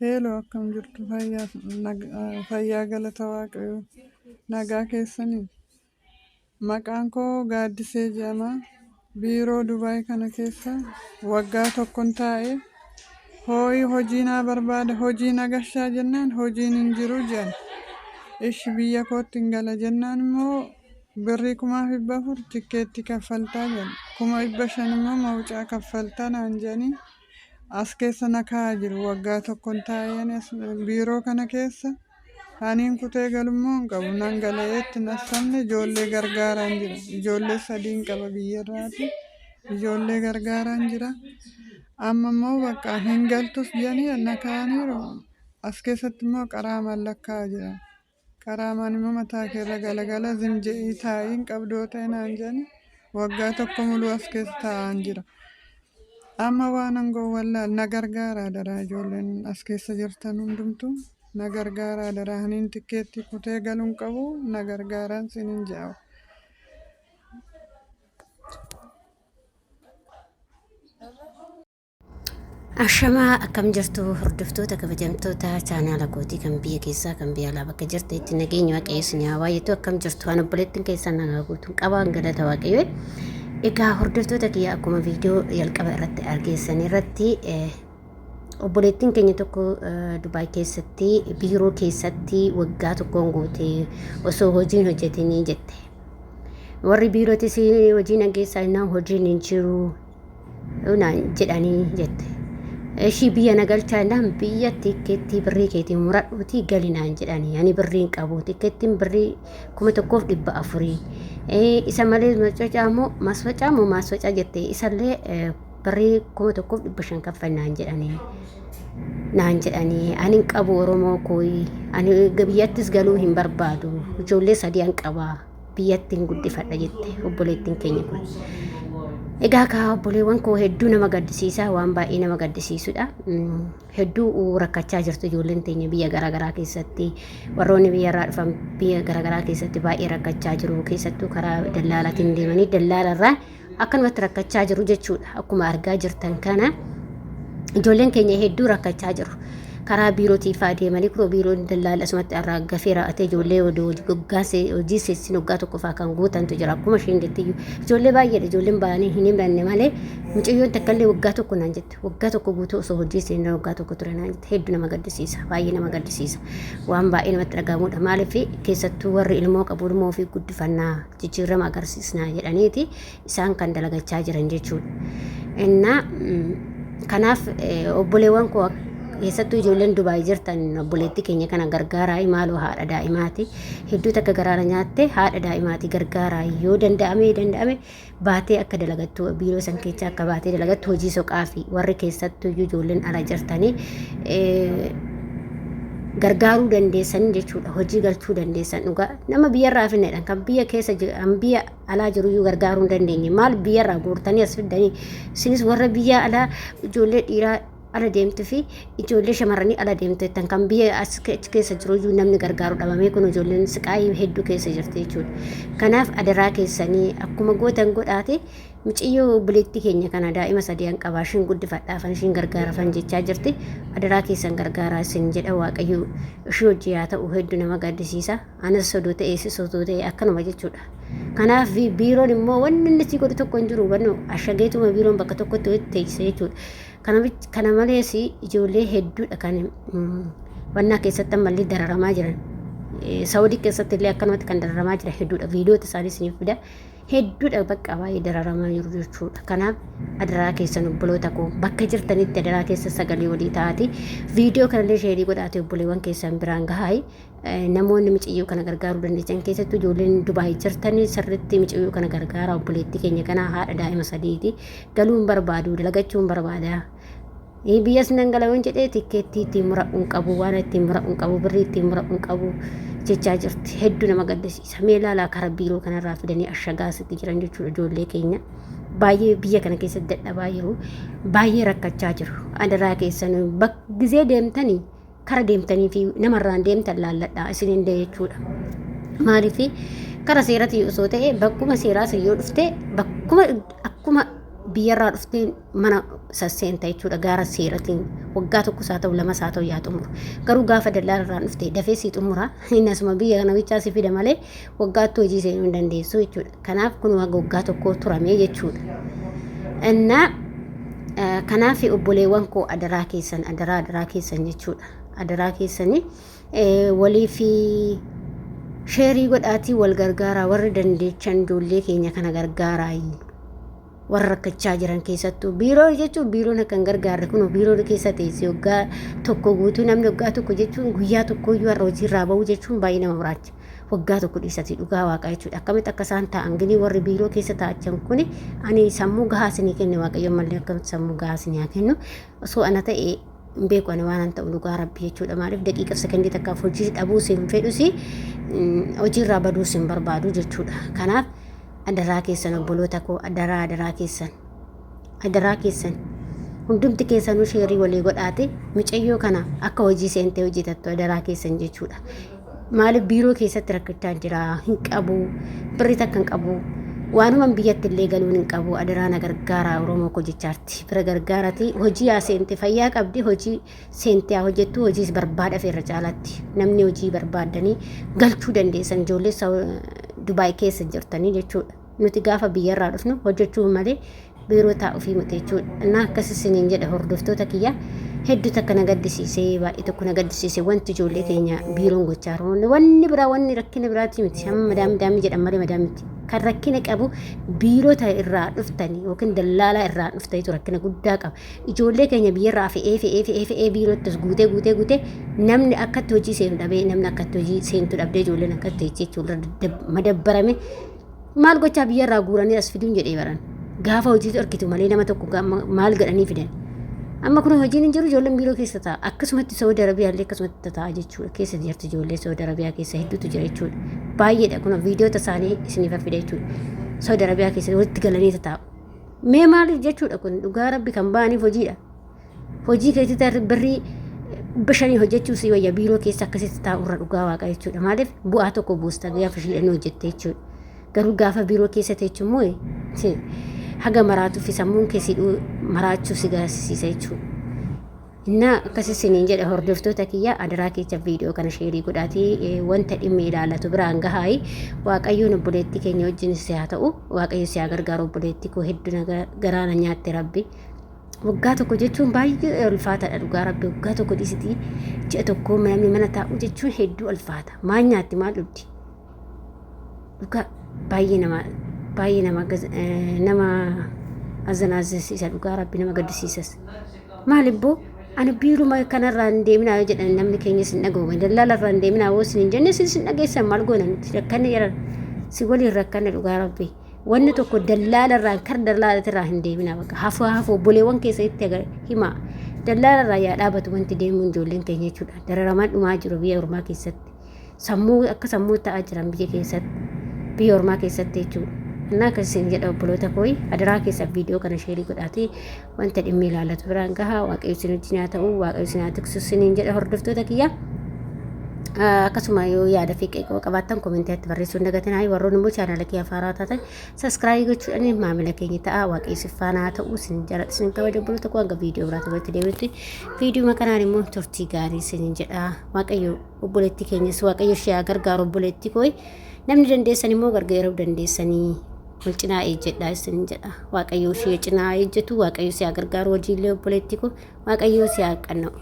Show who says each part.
Speaker 1: Heeloo, akkam jirtu? Fayyaa, galata Waaqayyoo. Nagaa keessanii? Maqaan koo Gaaddisee jedhama. Biiroo Dubaay kana keessa waggaa tokkon taa'e. Hooyi, hojii naa barbaada, hojii na gashaa jennaan hojiin hin jiru jedhan. Ishi, biyya kootti hin gala jennaan immoo birrii 4,400 tikkeettii kaffaltaa jedhan. 500,000 immoo mawucaa kaffaltaa naan jedhanii as keessa na kaa'aa jiru. Waggaa tokkon taa'ee ani as biiroo kana keessa. Aniin kutee galummoo hin qabu. Nan galeetti nassabne, ijoollee gargaaraan jira. Ijoollee sadiin qaba biyyarraati. Ijoollee gargaaraan jira. Amma immoo bakka hin galtus jedhanii na kaa'aniiru. As keessatti immoo qaraamaan lakkaa'aa jira. Qaraamaan immoo mataa keerra galagala zim jedhii taa'ii hin qabdu yoo ta'e naan jedhanii waggaa tokko muluu as keessa taa'aan jira. Amma waan hangoo wallaal, na gargaaraa daraa, ijoolleen as keessa jirtan hundumtuu na gargaaraa daraa. Aniin tikkeettii kutee galuu hin qabu, na gargaaraan sinin jedha.
Speaker 2: Ashamaa, akkam jirtu hordoftoota kabajamtoota chaanaala kootii kan biyya keessaa, kan biyya alaa, bakka jirtanitti nageenya Waaqayyo isin haa baay'atu. Akkam jirtu? Waan obboleettiin keessan nagaa guutuun qabaan, galata Waaqayyo. Egaa hordoftoota kiyya, akkuma viidiyoo jalqaba irratti argeessan irratti obboleettiin keenya tokko Dubaay keessatti biiroo keessatti waggaa tokkoon guute osoo hojiin hojjetinii jette. Warri biirootis hojii nageessaa innaan hojiin hin jiru naan jedhanii jette. Ishii biyya na galchaa jennaan biyya tikkeettii birrii keetiin muradhuutii gali naan jedhanii, ani birrii hin qabu, tikkeettiin birrii 1400, isa malee masfacaa moo masfacaa moo masfacaa jette, isallee birrii 1500 kaffali naan jedhanii, ani hin qabu. Oromoo kooyi, ani biyyattis galuu hin barbaadu, ijoollee sadii an qabaa, biyyatti hin guddifadha jette obboleettiin keenya kun. Egaa kaa obboleewwan koo, hedduu nama gaddisiisa, waan baay'ee nama gaddisiisudha. Hedduu rakkachaa jirtu ijoolleen teenya biyya garaagaraa keessatti. Warroonni biyyarraa dhufan biyya garaagaraa keessatti baay'ee rakkachaa jiru. Keessattuu karaa dallaalaatiin deemanii dallaalarraa akkanumatti rakkachaa jiru jechuudha. Akkuma argaa jirtan kana ijoolleen keenya hedduu rakkachaa jiru. Karaa biirootii fa'aa deemanii kunoo biiroon dallaala asumatti arraagafee raa'atee ijoollee hojii seessin waggaa tokko fa'aa kan guutantu jira. Akkuma isheen jettiyyuu ijoollee baay'eedha. Ijoolleen ba'anii hin himanne malee mucayyoon takka illee waggaa tokko naan jette. Waggaa tokko guutuu osoo hojii seenaa waggaa tokko ture naan jette. Hedduu nama gaddisiisa. Baay'ee nama gaddisiisa. Waan baay'ee namatti dhagahamudha. Maaliif, keessattuu warri ilmoo qabu ilmoo ofii guddifannaa, jijjiirama agarsiisnaa jedhaniiti isaan kan dalagachaa jiran jechuudha. Innaa kanaaf obboleewwan koo, keessattuu ijoolleen Dubaay jirtan, obboleettii keenya kana gargaaraa maaloo, haadha daa'imaati. Hedduu takka garaara nyaatte, haadha daa'imaati, gargaaraa. Yoo danda'ame baatee akka dalagattu, biiroo san keessaa akka baatee dalagattu hojii soqaa fi warri keessattuu ijoolleen ala jirtanii gargaaruu dandeessan jechuudha. Hojii galchuu dandeessan. Dhugaa nama biyyarraa finneedha. Kan biyya keessa kan biyya alaa jiruyyuu gargaaruu hin dandeenye. Maal biyyarraa guurtanii as fiddanii? Isinis warra biyya alaa ijoollee dhiiraa ala deemtu fi ijoollee shamarranii ala deemtu jettan, kan biyya as keessa jiruyyuu namni gargaaru dhabamee kun ijoolleen siqaayii hedduu keessa jirti jechuudha. Kanaaf adaraa keessanii akkuma gootan godhaate, mucayyoo obboleettii keenya kana daa'ima sadii an qabaa, ishiin guddifadhaafan, ishiin gargaarafan jechaa jirti. Adaraa keessan gargaaraa isin jedha. Waaqayyo ishii hojii haa ta'u. Hedduu nama gaddisiisa. Anas odoo ta'e, sis odoo ta'e akkanuma jechuudha. Kanaaf biiroon immoo wanni inni si godhu tokko hin jiru. Wanni ashageetuma biiroon bakka tokkotti walitti teessise jechuudha. Kana malees ijoollee hedduudha kan wannaa keessatti ammallee dararamaa jiran. Saawudii keessatti illee akkanumatti kan dararamaa jiran hedduudha. Viidiyoota isaanii isiniif fida. Hedduudha, bakka baay'ee dararamaa jiru jechuudha. Kanaaf adaraa keessan, obboloota koo, bakka jirtanitti adaraa keessan sagalee walii taa'ati. Viidiyoo kanallee share godhaate obboleewwan keessan biraan gahaa. Namoonni mucayyoo kana gargaaruu dandeessan, keessattuu ijoolleen Dubaay jirtan, sirriitti mucayyoo kana gargaara. Obboleettii keenya kana haadha daa'ima sadiiti. Galuun barbaadu, dalagachuun barbaada. Biyyas nan gala yoon jedhee tikkeettii ittiin muradhu hin qabu, waan ittiin muradhu hin qabu, birrii ittiin muradhu hin qabu jechaa jirti. Hedduu nama gaddisiisa. Mee ilaalaa, karaa biiroo kanarraa fidanii ashagaa asitti jiran jechuudha ijoollee keenya. Baay'ee biyya kana keessatti dadhabaa jiru. Baay'ee rakkachaa jiru. Adaraa keessan gizee deemtanii kara deemtanii fi namarraan deemtan laalladhaa isiniin dee jechuudha. Maaliif, kara seeratii osoo ta'e bakkuma seeraa sun yoo dhufte bakkuma akkuma biyyarraa dhuftee mana sasseenta jechuudha gaara seeratiin waggaa tokkos haa ta'u lamas haa ta'u yaa xumuru. Garuu gaafa dallaala irraan dhufte dafee sii xumura inni asuma biyya kana bichaa si fida malee waggaatti hojii seenuu hin dandeessu jechuudha. Kanaaf kun waggaa tokko turamee jechuudha. Innaa kanaaf obboleewwan koo adaraa keessan adaraa adaraa keessan jechuudha. Adaraa keessanii walii fi sheerii godhaatii wal gargaaraa warri dandeechan ijoollee keenya kana gargaaraa warra rakkachaa jiran keessattuu biiroo jechuun biiroon akka hin gargaarre kun biiroo keessa teessee waggaa tokko guutuu namni waggaa tokko jechuun guyyaa tokko iyyuu har'a hojiirraa bahuu jechuun baay'ee nama baraacha. Waggaa tokko dhiisati dhugaa waaqaa jechuudha. Akkamitti akka isaan taa'an gini warri biiroo keessa taa'achan kuni ani sammuu gahaa isinii kenne waaqayyoon malee akkamitti sammuu gahaa isinii haa kennu osoo ana ta'e hin beeku ani waan an ta'u dhugaa rabbi jechuudha. Maaliif daqiiqa sekondii takkaaf hojii dhabuus hin fedhus hojiirraa baduus hin barbaadu jechuudha. Kanaaf adaraa keessan obboloota koo adaraa adaraa keessan adaraa keessan hundumti keessanuu sheerii walii godhaate mucayyoo kana akka hojii seentee hojjetattu adaraa keessan jechuudha. Maaliif biiroo keessatti rakkachaa jira hin qabu birri takka hin qabu waanuman biyyatti illee galuun hin qabu adaraa na gargaaraa Oromoo koo jechaarti bira gargaarati hojii haa seente fayyaa qabdi hojii seente haa hojjettu hojiis barbaada feerra caalaatti namni hojii barbaaddanii galchuu dandeessan ijoollee Dubaay keessa jirtanii jechuudha. Nuti gaafa biyyarraa dhufnu hojjechuu malee biiroo taa'uufii miti jechuudha. Innaa akkas isiniin jedha hordoftoota kiyya hedduu takka na gaddisiisee baay'ee tokko na gaddisiise wanti ijoollee keenya biiroon gochaa jiru. Wanni biraa wanni rakkina biraati miti. Hamma madaami daamii jedhan malee madaami miti. Kan rakkina qabu biirota irraa dhuftanii yookiin dallaalaa irraa dhuftaniitu rakkina guddaa qaba. Ijoollee keenya biyyarraa fe'ee fe'ee fe'ee fe'ee biirottis guutee guutee guutee namni akkatti hojii seenu dhabee namni akkatti hojii seentu dhabdee ijoolleen akkatti jechuudha madabbarame maal gochaa biyyarraa guuranii as fiduun jedhee baran gaafa hojiitu argitu malee nama tokko maal godhanii fidan. Amma kun hojiin hin jiru ijoolleen biiroo keessa ta'a. Akkasumatti Saudi Arabiyaa illee akkasumatti ta'a jechuudha. Keessa jirti ijoollee Saudi Arabiyaa keessa hedduutu jira jechuudha. Baay'eedha kun viidiyoota isaanii isiniif fida jechuudha. Saudi Arabiyaa keessa walitti galanii taa'u. Mee maaliif jechuudha kun dhugaa rabbi kan ba'aniif hojiidha. Hojii keessatti birrii 500 hojjechuu si wayya biiroo keessa akkasitti taa'urra dhugaa waaqa jechuudha. Maaliif bu'aa tokko buusta gaafa ishiidhaan hojjette jechuudha. Garuu gaafa biiroo keessa teechu immoo haga maraatuu fi sammuun kee si maraachuu si gaasisiisa jechuudha. Innaa akkas isiniin jedha hordoftoota kiyya adaraa keessa viidiyoo kana sheerii godhaatii wanta dhimmi ilaallatu biraan gahaayi waaqayyoon obboleettii keenya wajjin si haa ta'u waaqayyo si haa gargaaru obboleettii koo hedduu garaa na nyaatte rabbi. Waggaa tokko jechuun baay'ee ulfaataadha dhugaa rabbi waggaa tokko dhiisitii ji'a tokko namni mana taa'u jechuun hedduu ulfaata maal nyaatti maal dhugdi dhugaa baay'ee nama baay'ee nama nama azanaazisiisa dhugaa rabbi nama gaddisiisas. Maal ibboo ani biiruma kanarraa hin deeminaa yoo jedhan namni keenyas hin dhaga'u dallaala irraa hin deeminaa yoo isin hin jenne isin hin dhageessan maal goona nuti rakkanne jedhan si waliin rakkanne dhugaa rabbi wanni tokko dallaala irraa kar dallaala irraa hin deeminaa bakka hafu hafu obboleewwan keessatti himaa dallaala irraa yaa dhaabatu wanti deemuun ijoolleen keenya jechuudha dararamaa dhumaa jiru biyya ormaa keessatti sammuu akka sammuu ta'aa jiran biyya keessatti biyya ormaa keessatti jechuudha. Innaa akkasiin jedha obboloota kooyi adaraa keessa viidiyoo kana sheerii godhaatii wanta dhimmi ilaallatu biraan gahaa waaqayyo isin wajjin haa ta'u waaqayyo isin haa tiksu isiniin jedha hordoftoota kiyya. Akkasuma yoo yaada fi qeeqoo qabaattan koomentiitti barreessuu hin dagatinaa warroon immoo chaanaala kiyya haaraa taatan sabiskiraayib gochuudhaan maamila keenya ta'a waaqayyo isin faana haa ta'u isin jaalladha isin kabaja obboloota koo hanga viidiyoo biraatti walitti deebinutti viidiyoo kanaan immoo turtii gaarii isiniin jedha waaqayyo obboleettii keenyas waaqayyo ishee haa gargaaru obboleettii koo namni dandeessan immoo gargaaruu dandeessanii wal cinaa ejjedha isin jedha waaqayyo ishee cinaa ejjetu waaqayyo si haa gargaaru hojiilee obboleettii koo waaqayyo si haa qanna'u.